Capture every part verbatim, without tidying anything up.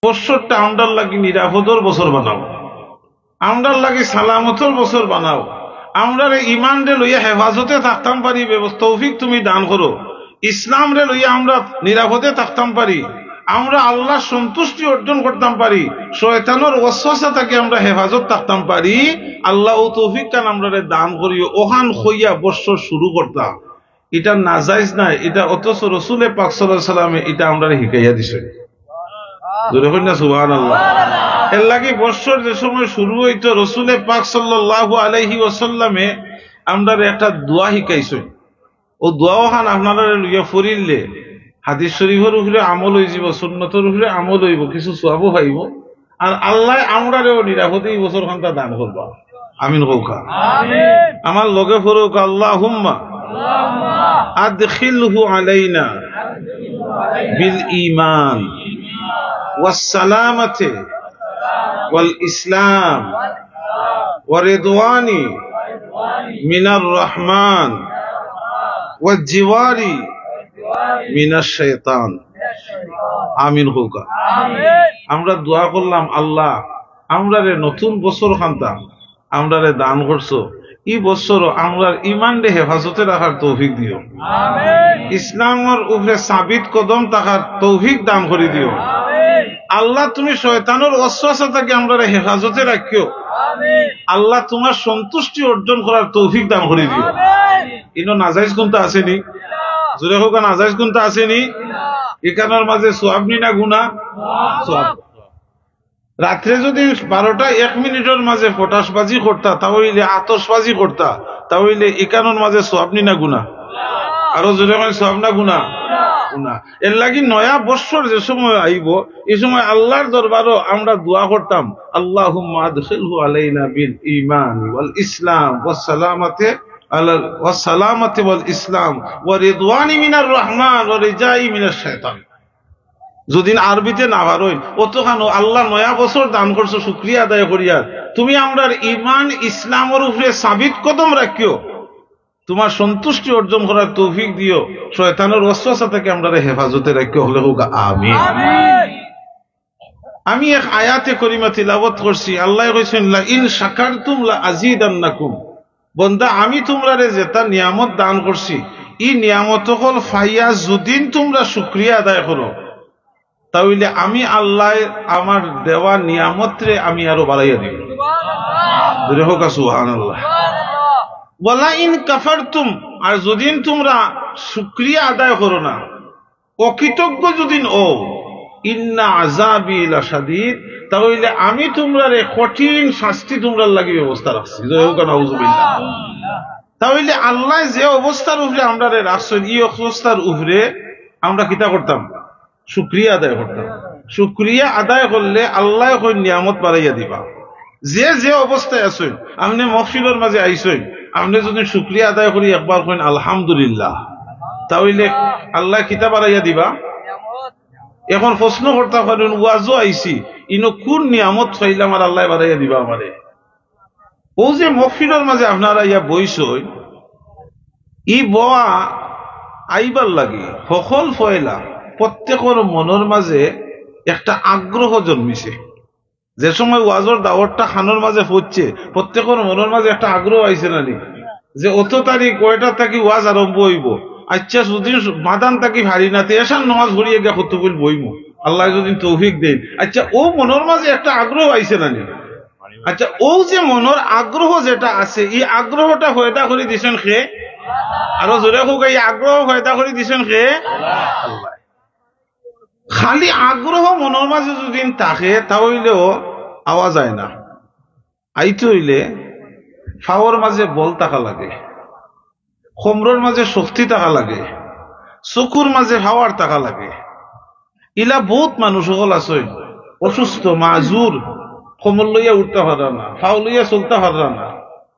বৎসরটা আমরার লাগি নিরাপদর বছর বানাও, আমরার লাগি সালামতর বছর বানাও, আমরারে ইমানরে লইয়া হেফাজতে থাকতাম পারি, ব্যবস্থা তৌফিক তুমি দান করো। ইসলামরে লইয়া আমরা নিরাপদে থাকতাম পারি, আমরা আল্লাহর সন্তুষ্টি অর্জন করতাম পারি, শয়তানর ওয়াসওয়াসা থাকি আমরা হেফাজত থাকতাম পারি। আল্লাহ, ও তৌফিক খান আমরারে দান করিও। ওখান কইয়া বৎসর শুরু করতা, ইটা নাজাইজ নায়, ইটা অথচ রসুলে পাক সাল্লাল্লাহু আলাইহি ওয়াসাল্লামে ইটা আমরারে হিকাইয়া দিছইন। জোরে কইন না সুবহানাল্লাহ। এর লাগি বৎসর যে সময় শুরু অইতো, রসুলে পাক সাল্লাল্লাহু আলাইহি ওয়াসাল্লামে আমরারে একটা দোয়া হিকাইছইন। ও দোয়া ওখান আপনারারে লইয়া পড়িলে হাদিস শরীফর উপরে আমল অইযিবো, সুন্নতর উপরে আমল অইবো, কিছু সওয়াবও পাইবো। আর আল্লায় আমরারেও নিরাপদে ই বছর খানটা দান করবা। আমিন কউক্কা। আমিন। আমার লগে পড়উক্কা, আল্লাহুম্মা আদখিলহু আলাইনা বিল ঈমান ওয়াস সালামাতি ওয়াল ইসলাম ওয়া রিদওয়ানি মিনার রহমান ওয়া জিওয়ারি মিনাশ শাইতান। আমিন কউক্কা। আমরা দোয়া করলাম, আল্লাহ, আমরারে নতুন বছর খানটা আমরারে দান করছো, ই বছরও আমরার ইমানরে হেফাজতে রাখার তৌফিক দিও। ইসলামর উপরে সাবিত কদম থাকার তৌফিক দান করি দিও। আল্লাহ, তুমি শয়তানর ওয়াসওয়াসা থাকি আমরারে হেফাজতে রাখিও। আল্লাহ, তুমার সন্তুষ্টি অর্জন করার তৌফিক দান করি দিও। ইনো নাজাইজ কুনতা আছে নি? জোরে কউক্কা, নাজাইজ কুনতা আছে নি? ইখানর মাঝে সওয়াব নি না গুনা? সওয়াব। রাত্রে যদি বারোটা এক মিনিটর মাঝে পটাশবাজি করতা, তা অইলে আতশবাজি করতা, তা অইলে ইখানর মাঝে সওয়াব নি না গুনা? আরো জোরে কইন, সওয়াব না গুনা? গুনা। এর লাগি নয়া বৎসর যে সময় আইবো, ই সময় আল্লাহর দরবারও আমরা দোয়া করতাম, আল্লাহুম্মা আদখিলহু আলাইনা বিল ঈমান ওয়াল ইসলাম ওয়াস সালামাতি আলাল, ওয়াস সালামাতি ওয়াল ইসলাম ওয়া রিদওয়ানি মিনার রহমান ওয়া রিজাই মিনাশ শাইতান। যদিন আরবিতে না পারইন, অতখানো আল্লাহ নয়া বছর দান করছো, শুকরিয়া আদায় করিয়ার। তুমি আমরার ইমান ইসলামর উপরে সাবিত কদম রাখিও, তুমার সন্তুষ্টি অর্জন করার তৌফিক দিও, শয়তানর ওয়াসওয়াসা থাকি আমরারে হেফাজতে রাখিও। হকলে কউক্কা আমিন। আমিন। আমি এক আয়াতে করিমা তিলাওয়াত করছি, আল্লায় কইছইন, "লা ইন শাকারতুম লা আজিদান্নাকুম।" বন্দা, আমি তুমরারে যেটা নিয়ামত দান করছি, ই নিয়ামত অকল পাইয়া যদিন তুমরা শুকরিয়া আদায় করো, তা অইলে আমি আল্লায় আমার দেওয়া নিয়ামতরে আমি আরো বাড়াইয়া দিমু। জোরে কউক্কা সুবহানাল্লাহ। "ওয়ালা ইন কাফারতুম", আর যদিন তুমরা শুকরিয়া আদায় করো না, অকৃতজ্ঞ যদিন অও, "ইন্না আযাবি লাশাদীদ", তা অইলে আমি তুমরারে কঠিন শাস্তি তুমরার লাগি ব্যবস্থা রাখছি। জোরে কউক্কা নাউজুবিল্লাহ। তা অইলে আল্লায় যে অবস্থার উপরে আমরারে রাখছইন, ই অবস্থার উপরে আমরা কিতা করতাম? শুকরিয়া আদায় করতাম। শুকরিয়া আদায় করলে আল্লায় কইন নিয়ামত বাড়াইয়া দিবা। যে যে অবস্থায় আছইন, আপনে মহফিলর মাঝে আইছইন, আপনে যদিন শুকরিয়া আদায় করি একবার কইন আলহামদুলিল্লাহ, তা অইলে আল্লায় কিতা বাড়াইয়া দিবা? এখন প্রশ্ন করতা পারইন, ওয়াজও আইছি, ইনো কুন নিয়ামত পাইলাম আর আল্লায় বাড়াইয়া দিবা আমারে? অউ যে মহফিলর মাঝে আপনারা আইয়া বইছইন, ই বওয়া আইবার লাগি হকল পয়লা প্রত্যেকর মনর মাঝে একটা আগ্রহ জন্মিছে। যে সময় ওয়াজর দাওয়াতটা কানর মাঝে পড়ছে, প্রত্যেকর মনর মাঝে একটা আগ্রহ আইছে না নি, যে অত তারিখ কয়টা থাকি ওয়াজ আরম্ভ অইবো। আচ্ছা, যদিন মাদান থাকি পারি না, তে এশার নামাজ পড়িয়া গিয়া কতক্ষণ বইমু, আল্লায় যদিন তৌফিক দেইন। আচ্ছা, অউ মনর মাঝে একটা আগ্রহ আইছে না নি? আচ্ছা, অউ যে মনর আগ্রহ যেটা আছে, ই আগ্রহটা পয়দা করি দিছইন কে? আরো জোরে কউক্কা, ই আগ্রহ পয়দা করি দিছইন কে? আল্লায়। খালি আগ্রহ মনর মাঝে যদিন থাকে, তা অইলেও আওয়া যায় না। আইতে অইলে পাওর মাঝে বল থাকা লাগে, কোমরর মাঝে শক্তি থাকা লাগে, চকুর মাঝে power থাকা লাগে। ইলা বউত মানুষ অকল আছইন, অসুস্থ, মাজুর, কোমর লইয়া উঠতা পাররা না, পাও লইয়া চলতা পাররা না,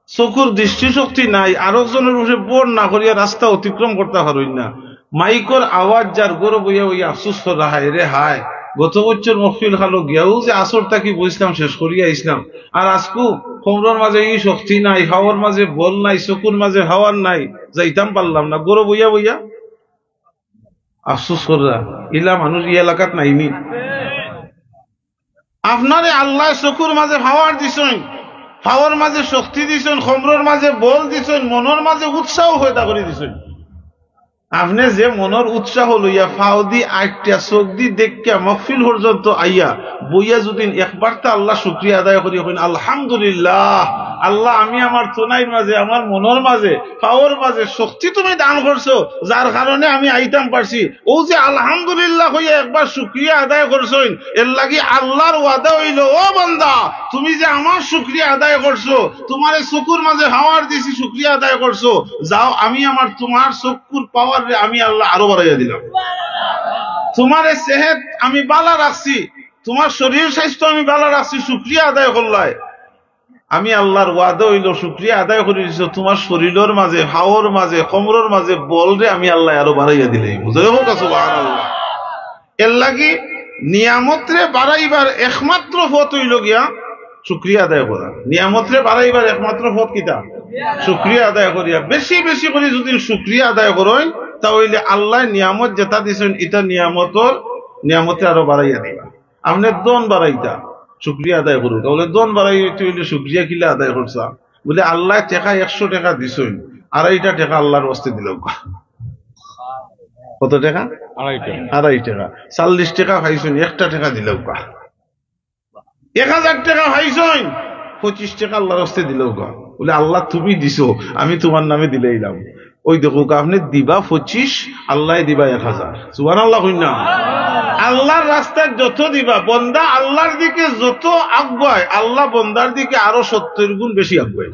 চকুর দৃষ্টিশক্তি নাই, আরক জনর উপরে ভর না করিয়া রাস্তা অতিক্রম করতা পারইন না। মাইকর আওয়াজ যার ঘরো বইয়া বইয়া আফসোস কররা, হায় রে হায়, গত বছর মহফিল খানো গিয়াউ যে আসর থাকি বইছলাম, শেষ করিয়া আইছলাম, আর আজকু কোমরর মাঝে ই শক্তি নাই, পাওর মাঝে বল নাই, চকুর মাঝে power নাই, যাইতাম পারলাম না, ঘরো বইয়া বইয়া আফসোস কররা। ইলা মানুষ ই এলাকাত নাই নি? আপনারে আল্লায় চকুর মাঝে পাওয়ার দিছইন, পাওর মাঝে শক্তি দিছইন, কমরর মাঝে বল দিছইন, মনর মাঝে উৎসাহ পয়দা করি দিছইন। আপনে যে মনর উৎসাহ লইয়া পাওদি আটিয়া, চোখদি দেখিয়া, মহফিল পর্যন্ত আইয়া, বইয়া যুদি একবারতা আল্লার শুকরিয়া আদায় করি কইন, "আলহামদুলিল্লাহ, আল্লাহ, আমি আমার তনাইর মাঝে, আমার মনর মাঝে, পাওর মাঝে শক্তি তুমি দান করছো, যার কারণে আমি আইতাম পারছি।" অউ যে আলহামদুলিল্লাহ কইয়া একবার শুকরিয়া আদায় করছইন, এরলাগি আল্লার ওয়াদা অইলো, "ও বান্দা, তুমি যে আমার শুকরিয়া আদায় করছো, তুমারে চকুর মাঝে পাওয়ার দিছি, শুকরিয়া আদায় করছো, যাও, আমি আমার তুমার চকুর পাওয়াররে আমি আল্লায় আরো বাড়াইয়া দিলাম। তুমারে সেহেত আমি বালা রাখছি, তুমার শরীর স্বাস্থ্য আমি বালা রাখছি, শুকরিয়া আদায় করলায়।" আমি আল্লার ওয়াদা অইলো, শুকরিয়া আদায় করি দিছো, তুমার শরীলর মাঝে, পাওর মাঝে, কমরর মাঝে বলরে আমি আল্লায় আরো বাড়াইয়া দিলাইমু। জোরে কউক্কা সুবহানাল্লাহ। এরলাগি নিয়ামতরে বাড়াইবার একমাত্র পথ অইলো গিয়া শুকরিয়া আদায় করা। নিয়ামতরে বাড়াইবার একমাত্র পথ কিতা? শুকরিয়া আদায় করিয়া। বেশি বেশি করি যুদি শুকরিয়া আদায় করইন, তা অইলে আল্লায় নিয়ামত যেতা দিছইন, ইতা নিয়ামতর, নিয়ামতরে আরো বাড়াইয়া দিবা। আপনে ধন বাড়াইতা, শুকরিয়া আদায় করুক। বলে, "ধন বাড়াইতে অইলে শুকরিয়া কিলা আদায় করছা?" বলে, "আল্লায় টেকা একশো টেকা দিছইন, আড়াইটা টেকা আল্লার ওয়াস্তে দিলাউক্কা।" কত টেকা? আড়াই টেকা। আড়াই টেকা। চল্লিশ টেকা পাইছইন, একটা টেকা দিলাউক্কা। এক হাজার টেকা পাইছইন, পঁচিশ টেকা আল্লার ওয়াস্তে দিলাউক্কা। বলে, "আল্লাহ, তুমি দিছো, আমি তুমার নামে দিলাইলাম।" অউ দেখউক্কা, আপনে দিবা পঁচিশ, আল্লায় দিবা এক হাজার। সুবহানাল্লাহ কইন না? আল্লার রাস্তায় যত দিবা, বন্দা আল্লার দিকে যত আগুয়ায়, আল্লাহ বন্দার দিকে আরো সত্তইর গুণ বেশি আগুয়ায়।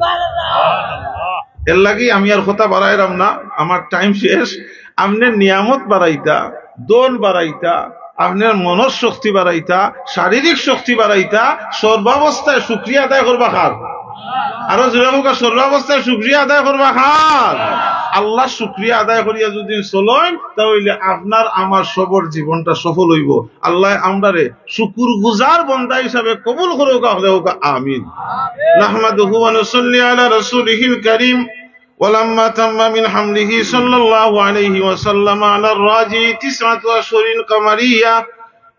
এরলাগি আমি আর কথা বাড়াইরাম না, আমার টাইম শেষ। আপনে নিয়ামত বাড়াইতা, ধন বাড়াইতা, আপনার মনর শক্তি বাড়াইতা, শারীরিক শক্তি বাড়াইতা, সর্বাবস্থায় শুকরিয়া আদায় করবা কার? আরো জোরে কউক্কা, সর্বাবস্থায় শুকরিয়া আদায় করবা কার? আল্লার শুকরিয়া আদায় করিয়া যুদি চলইন, তা অইলে আপনার আমার সবর জীবনটা সফল অইবো। আল্লায় আমরারে শুকুরগুজার বন্দা হিসাবে কবুল করউক্কা, কউক্কা আমিন। নাহমাদুহু ওয়া নুসাল্লি আলা রাসূলিহিল কারীম। ولما تم من حمله صلى الله عليه وسلم على الراجح تسعة أشهر قمرية،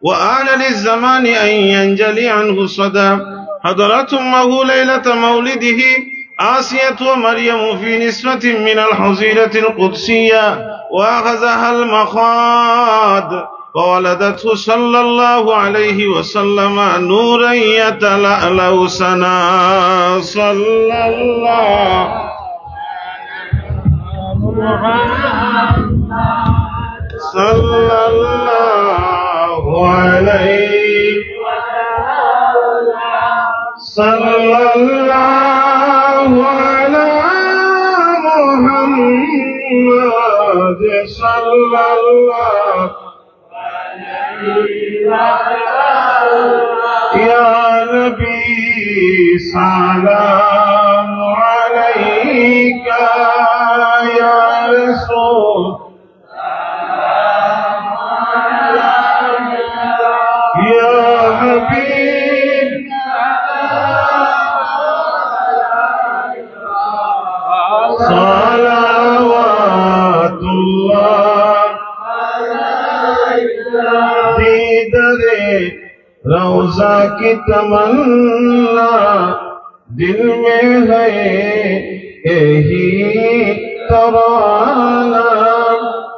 وآن للزمان أن ينجلي عنه الصدى، حضرت أمه ليلة مولده آسية ومريم في نسوة من الحظيرة القدسية، وأخذها المخاض، فولدته صلى الله عليه وسلم نورا يتلألأ سنا. صلى الله، صلى الله عليه، صلى الله على محمد، صلى الله يا نبي سلام عليك، يا رسول يا حبيب صلوات الله دیدار روضہ کی تمنا دل میں ہے یہی ترانہ،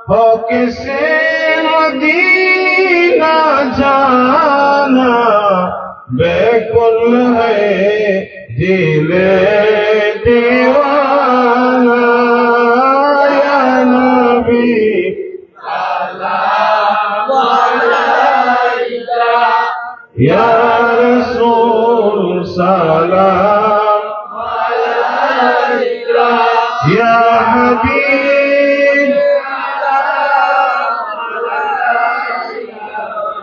ہو کسے مدینہ جانا، بیکل ہے دل دیوانہ۔ یا نبی سلام علیک، یا رسول سلام علیک، یا حبیب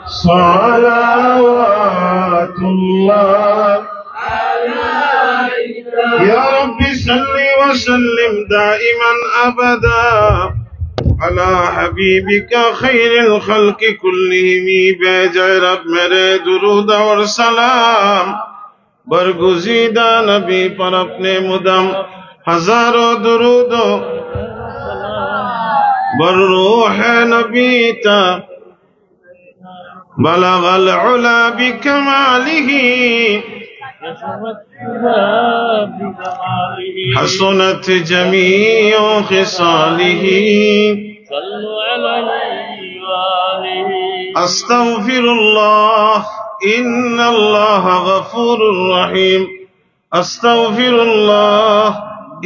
صلوات اللہ۔ یا رب صل وسلم دائما ابدا على حبيبك خير الخلق كلهم۔ بے جائے رب میرے درود اور سلام، برگزیدہ نبی پر اپنے مدام ہزاروں درود و بر روح نبی تا بلغ العلا بكماله، حسنت جميع خصاله. أستغفر الله، إن الله غفور رحيم. أستغفر الله،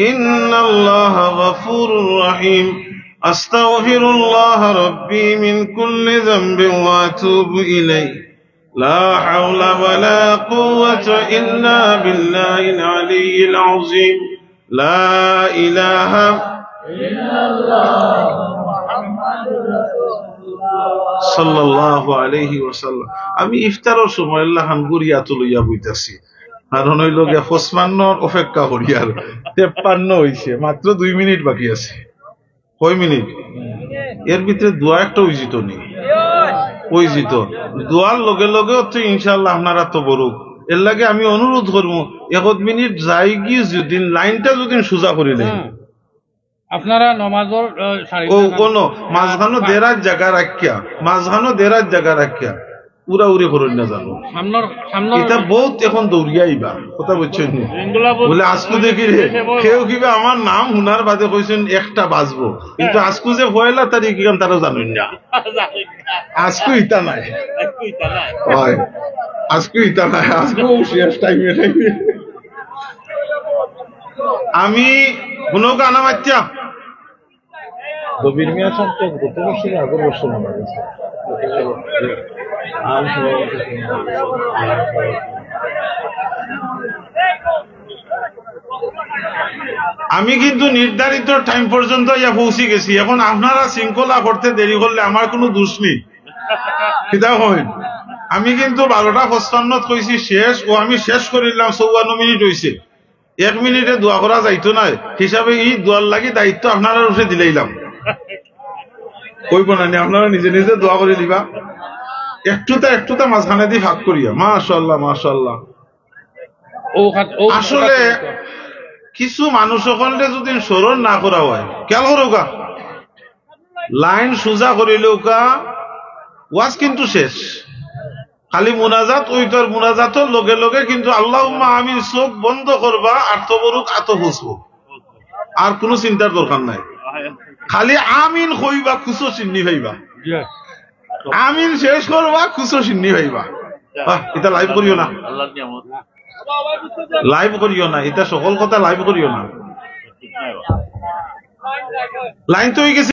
إن الله غفور رحيم. أستغفر الله ربي من كل ذنب وأتوب إليه. لا حول ولا قوة إلا بالله العلي العظيم. لا إله إلا الله محمد رسول الله صلى الله عليه وسلم. আমি ইফতারর সময় আল্লাহ খান গড়িয়াত লইয়া বইতাছি, কারণ অইলো গিয়া পঁচপান্নর অপেক্ষা করিয়ার, তেপ্পান্ন অইছে, মাত্র দুই মিনিট বাকি আছে। কয় মিনিট? এর ভিতরে দোয়া একটা অইযিতো নি? অইযিতো। দোয়ার লগে লগে তো ইনশাআল্লাহ আপনারা তো বড়। এর লাগি আমি অনুরোধ করমু, এক মিনিট যাইগি যদি লাইনটা যদি সোজা করি দেন। হুম। আপনারা নমাজর, আহ, সারি ও, কোনো মাঝখানো দেরার জাগা রাখিয়া, মাঝখানো দেরার জাগা রাখিয়া উড়াউড়ি করইন না জানো। সামনর, সামনর ইটা বহুত এখন দৌড়িয়া আইবা, কথা বুঝছইন নি? ইনগুলা বল-, বলে, "আজকু দেখি রে, কেউ কিবা আমার নাম হুনার বাদে কইছইন একটা বাজবো।" কিন্তু আজকু যে পয়লা তারিখ, ইখান তারা জানইন না। আজকু ইতা নাই। আজকু ইতা নাই। অয়। আজকু ইতা নাই। আজকু শেষ টাইমে, টাইমে। আমি হুনো গানা মাতিয়া। দবির মিয়া সাহেব তো গত বছর, আগের বছর মারা গেছে। আর আমি কিন্তু নির্ধারিত টাইম পর্যন্ত ইয়া পৌঁছি গেছি। এখন আপনারা শৃঙ্খলা করতে দেরি করলে আমার কোনো দোষ নেই। কিতা কইন? আমি কিন্তু বারোটা পঁচপান্নত কইছি শেষ, ও আমি শেষ করিলাম, চৌয়ান্ন মিনিট অইছে। এক মিনিটে দোয়া করা যাইতো নায়, হিসাবে ই দোয়ার লাগি দায়িত্ব আপনারার উপরে দিলাইলাম। অইবো না নি, আপনারা নিজে নিজে দোয়া করি দিবা। একটুতা, একটুতা মাঝখানেদি ফাঁক করিয়া। মাশাআল্লাহ, মাশাআল্লাহ। ও খাত-, ও আসলে খাত-, কিছু মানুষ অকলরে যদি স্মরণ না করা অয়, খেয়াল করউক্কা, লাইন সোজা করিলউক্কা, ওয়াজ কিন্তু শেষ। খালি মুনাজাত অইতো, আর মুনাজাতর লগে লগে কিন্তু আল্লাহুম্মা আমিন, চোখ বন্ধ করবা, আর তবরুক আতো পৌঁছবো। আর কোনো চিন্তার দরকার নাই। খালি আমিন কইবা, খুশো চিন্নি পাইবা। আমিন শেষ করবা, খুশো চিন্নি পাইবা। বাহ, ইটা লাইভ করিও না। আল্লাহর নিয়ামত। লাইভ করিও না, ইটা সকল কথা লাইভ করিও না। লাইন তো অই গেছে।